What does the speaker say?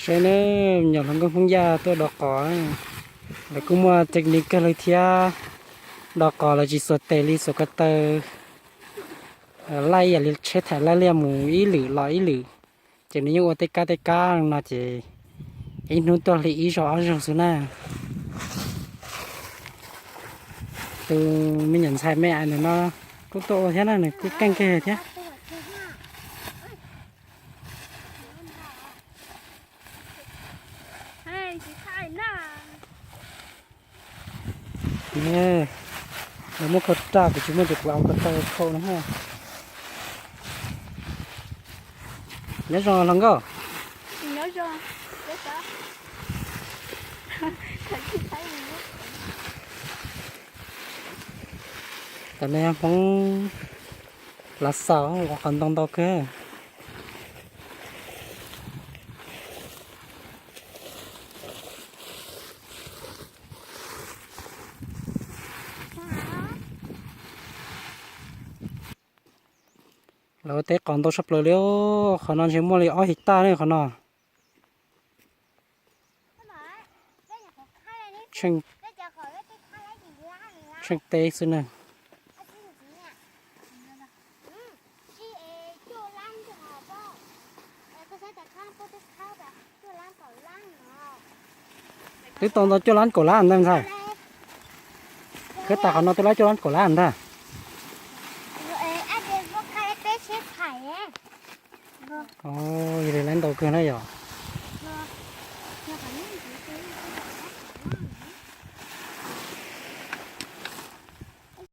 Saib nawb, me nyuam hluas nkauj Hmoob Yaj tuaj dov qos. Lawv kuj muaj technique kawg li thiab. Dov qos lawv tsis xuas tes li, xuas ko taw, laij ib yam li tsheb thaij laij liaj mus ib lwm los ib lwm. Ces nws yeej ua tej kab tej kab no ces ib hnub tuaj hli ib zaug ob zaug xwb na. Tus me nyuam ntxhais me ais ntawm no kuj tuaj ua thiab na, nws kuj keej kawg thiab. Lawv muab khau raj, kuv tsis muaj ces kuv au ko taw khau no. Nyob zoo hluas nkauj. Tam no Hmoob Lav Xaus ua qhov ntoo ntau kawg. Lawv ua teb qos ntau tshaj plaws li, qhov no ntshe muaj li ob his taj ne qhov no. Tsheej teb xwb na. Twb tau ntau cuaj lab kaum lab ntag ntxhais. Khwb tas qhov no twb lab cuaj lab kaum lab ntag. Yog li lab ntau kawg na yom.